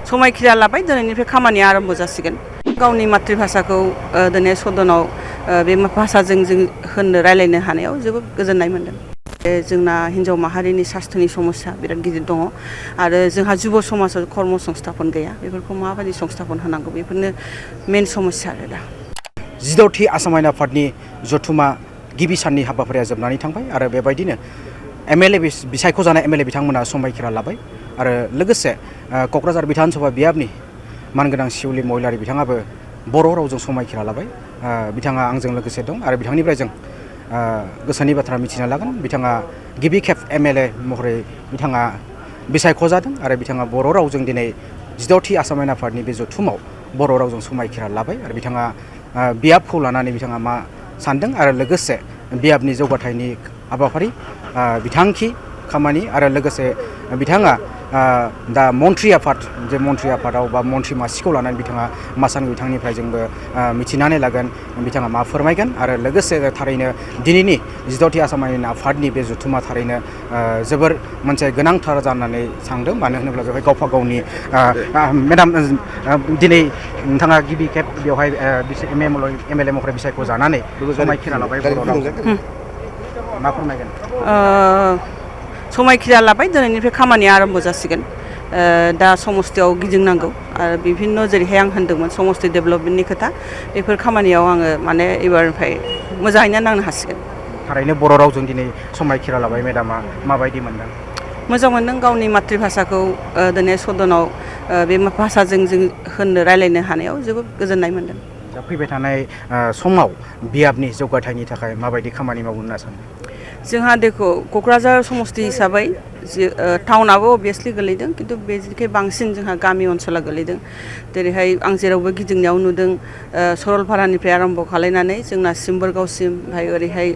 समायखिरा लाबाय दिनैनिफ्राय खामानिया आरम्भ जासिगोन गावनि मातृभाषाखौ दिनै सदनाव बे भाषाजों जों होननो रायलायनो हानायाव जोबोद गोजोननाय मोनदों जोंना हिन्जाव माहारिनि सास्थ्रनि समस्या बिराद गिदिर दङ आरो जोंहा जुब समाजाव कर्म संस्थापन गैया बेफोरखौ माबायदि संस्थापन होनांगौ बेफोरनो मेन समस्या आरो दा 16थि आसाम आयेन आफादनि जथुमा गिबि साननि हाबाफारिया जोबनानै थांबाय आरो बेबायदिनो एमएलए बिसायख'जानाय एमएलए बिथांमोना समायखिरा लाबाय आरो लोगोसे क'क्राझार बिधानसभा बियाबनि मानगोनां शिवली महिलारि बिथाङाबो बर' रावजों समायखिरा लाबाय बिथाङा आंजों लोगोसे दं आरो बिथांनिफ्राय जों गोसोनि बाथ्रा मिथिना लागोन बिथाङा गिबि खेब एमएलए महरै बिथाङा बिसायख'जादों आरो बिथाङा बर' रावजों दिनै 16थि आसाम आयेन आफादनि बे जथुमाव बर' रावजों समायखिरा लाबाय आरो बिथाङा बियाबखौ लानानै बिथाङा मा सानदों आरो लोगोसे बियाबनि जौगाथायनि हाबाफारि बिथांखि खामानि आरो लोगोसे बिथाङा दा मन्त्रि आफाद जे मन्त्रि आफादाव बा मन्त्रि मासिखौ लानानै बिथाङा मा सानो बिथांनिफ्राय जोंबो मिथिनानै लागोन बिथाङा मा फोरमायगोन आरो लोगोसे थारैनो दिनैनि 16थि आसाम आयेन आफादनि बे जथुमा थारैनो जोबोर मोनसे गोनांथार जानानै सानदों मानो होनोब्ला बेवहाय गावबा गावनि मेडाम दिनै नोंथाङा गिबि खेब बेवहाय एमएलए महरै बिसायख' जानानै समायखिरा लाबाय मा फोरमायगोन समायखिरा लाबाय दिनैनिफ्राय खामानिया आरम्भ जासिगोन दा समस्तियाव गिदिंनांगौ आरो बिभिन्न जेरैहाय आं होनदोंमोन समस्ति डेभेलपमेन्टनि खोथा बेफोर खामानियाव आङो माने एबारनिफ्राय मोजाङैनो नांनो हासिगोन थारैनो बर' रावजों दिनै समायखिरा लाबाय मेडामा माबायदि मोनदों मोजां मोनदों गावनि मातृभाषाखौ दिनै सदनाव बे भाषाजों जों होननो रायलायनो हानायाव जोबोद गोजोननाय मोनदों दा फैबाय थानाय समाव बियाबनि जौगाथायनि थाखाय माबायदि खामानि मावगोन होनना सानो जोंहा देखो क'क्राझार समस्ति हिसाबै टाउनाबो अभियासलि गोलैदों किन्तु बेनिख्रुइ बांसिन जोंहा गामि ओनसोला गोलैदों जेरैहाय आं जेरावबो गिदिंनायाव नुदों सरलपारानिफ्राय आरम्भ खालायनानै जोंना सिम्बोरगावसिम ओमफ्राय ओरैहाय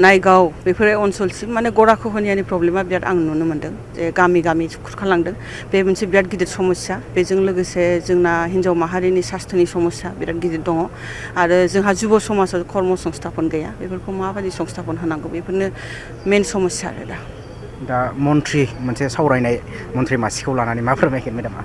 नायगाव बेफोर ओनसोलसिम माने गराखहनियानि प्रब्लेमा बिराद आं नुनो मोनदों जे गामि गामि खुरखालांदों बे मोनसे बिराद गिदिर समस्या बेजों लोगोसे जोंना हिन्जाव माहारिनि सास्थ्रनि समस्या बिराद गिदिर दङ आरो जोंहा जुब समाजाव कर्म संस्थापन गैया बेफोरखौ माबायदि संस्थापन होनांगौ बेफोरनो मेन समस्या आरो दा मन्त्रि मोनसे सावरायनाय मन्त्रि मासिखौ लानानै मा फोरमायगोन मेडामा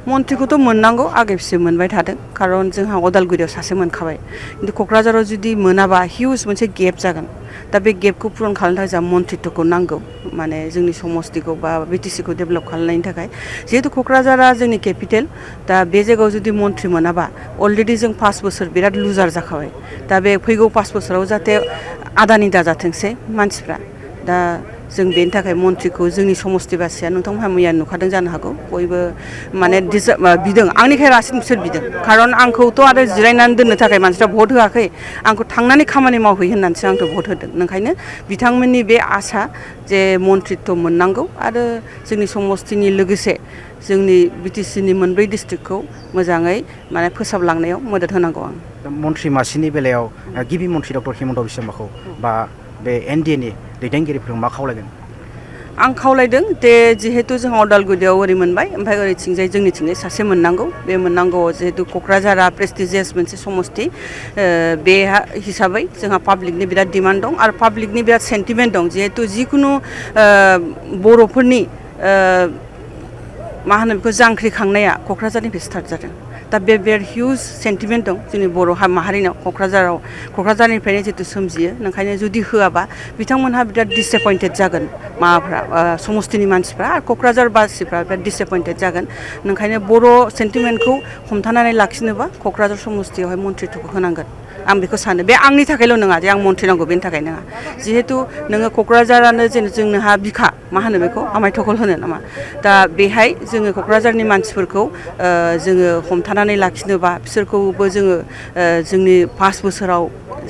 मन्त्रिखौथ' मोननांगौ आगेबसे मोनबाय थादों खारन जोंहा अदालगुरियाव सासे मोनखाबाय खिन्थु क'क्राझाराव जुदि मोनाबा हिउज मोनसे गेप जागोन दा बे गेपखौ पुरन खालामनो थाखाय जोंहा मन्त्रित्वखौ नांगौ माने जोंनि समस्तिखौ बा बिटिसिखौ डेभेलप खालामनायनि थाखाय जिहेतु क'क्राझारा जोंनि केपिटेल दा बे जायगायाव जुदि मन्त्रि मोनाबा अलरेडि जों 5 बोसोर बिराद लुजार जाखाबाय दा बे फैगौ 5 बोसोराव जाहाथे आदानि दाजाथोंसै मानसिफ्रा दा जों बेनि थाखाय मन्त्रिखौ जोंनि समस्तिबासिया नोंथांमोनहा मैया नुखादों जानो हागौ बयबो माने बिदों आंनिखाय रासिन बिसोर बिदों खारन आंखौथ' आरो जिरायनानै दोननो थाखाय मानसिफ्रा भट होआखै आंखौ थांनानै खामानि मावहै होननानैसो आंखौ भट होदों ओंखायनो बिथांमोननि बे आसा जे मन्त्रित्व मोननांगौ आरो जोंनि समस्तिनि लोगोसे जोंनि बिटिसिनि मोनब्रै डिस्ट्रिक्टखौ मोजाङै माने फोसाबलांनायाव मदद होनांगौ आं मन्त्रि मासिनि बेलायाव गिबि मन्त्रि डक्टर हिमन्त बिश्व शर्माखौ बा बे एनडिएनि दैदेनगिरिफोरखौ मा खावलायगोन आं खावलायदों जे जिहेतु जोंहा अदालगुरियाव ओरै मोनबाय ओमफ्राय ओरैथिंजाय जोंनिथिंजाय सासे मोननांगौ बे मोननांगौआव जिहेतु क'क्राझारा प्रेस्टिजियास मोनसे समस्ति बे हिसाबै जोंहा पाब्लिकनि बिराद डिमान्ड दं आरो पाब्लिकनि बिराद सेन्टिमेन्ट दं जिहेतु जिखुनु बर'फोरनि मा होनो बेखौ जांख्रिखांनाया क'क्राझारनिफ्राय स्टार्ट जादों दा बे बिराद हिउज सेन्टिमेन्ट दं जोंनि बर' माहारिनाव क'क्राझारनिफ्रायनो जितु सोमजियो ओंखायनो जुदि होआबा बिथांमोनहा बिराद डिसएपइन्टेड जागोन माबाफ्रा समस्तिनि मानसिफ्रा आरो क'क्राझारबासिफ्रा बिराद डिसएपइन्टेड जागोन ओंखायनो बर' सेन्टिमेन्टखौ हमथानानै लाखिनोबा क'क्राझार समस्तियावहाय मन्त्रित्वखौ होनांगोन आं बेखौ सानो बे आंनि थाखायल' नङा जे आं मन्त्रि नांगौ बेनि थाखाय नङा जिहेतु नोङो क'क्राझारानो जोंनोहा बिखा मा होनो बेखौ आमाय थखल होनो नामा दा बेहाय जोङो क'क्राझारनि मानसिफोरखौ जोङो हमथानानै लाखिनोबा बिसोरखौबो जोङो जोंनि 5 बोसोराव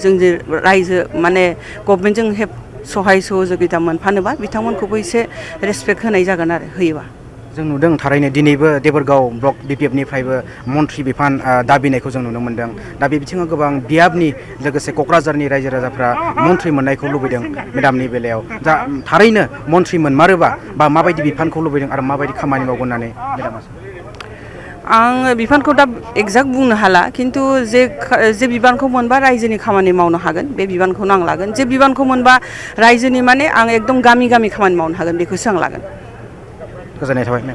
जोंनि रायजो माने गभर्नमेन्टजों सहाय सहजुगिता मोनफानोबा बिथांमोनखौबो एसे रेसपेक्ट होनाय जागोन आरो होयोबा जों नुदों थारैनो दिनैबो देबोरगाव ब्लक बिपिएफनिफ्रायबो मन्त्रि बिफान दाबिनायखौ जों नुनो मोन्दों दा बे बिथिङाव गोबां बियाबनि लोगोसे क'क्राझारनि रायजो राजाफ्रा मन्त्रि मोननायखौ लुबैदों मेडामनि बेलायाव दा थारैनो मन्त्रि मोनमारोबा बा माबायदि बिफानखौ लुबैदों आरो माबायदि खामानि मावगोन होननानै मेडामा आं बिफानखौ दा एक्जाक्ट बुंनो हाला खिन्थु जे बिबानखौ मोनबा रायजोनि खामानि मावनो हागोन बे बिबानखौनो आं लागोन जे बिबानखौ मोनबा रायजोनि माने आं एकदम गामि गामि खामानि मावनो हागोन बेखौसो आं लागोन गोजोननाय थाबाय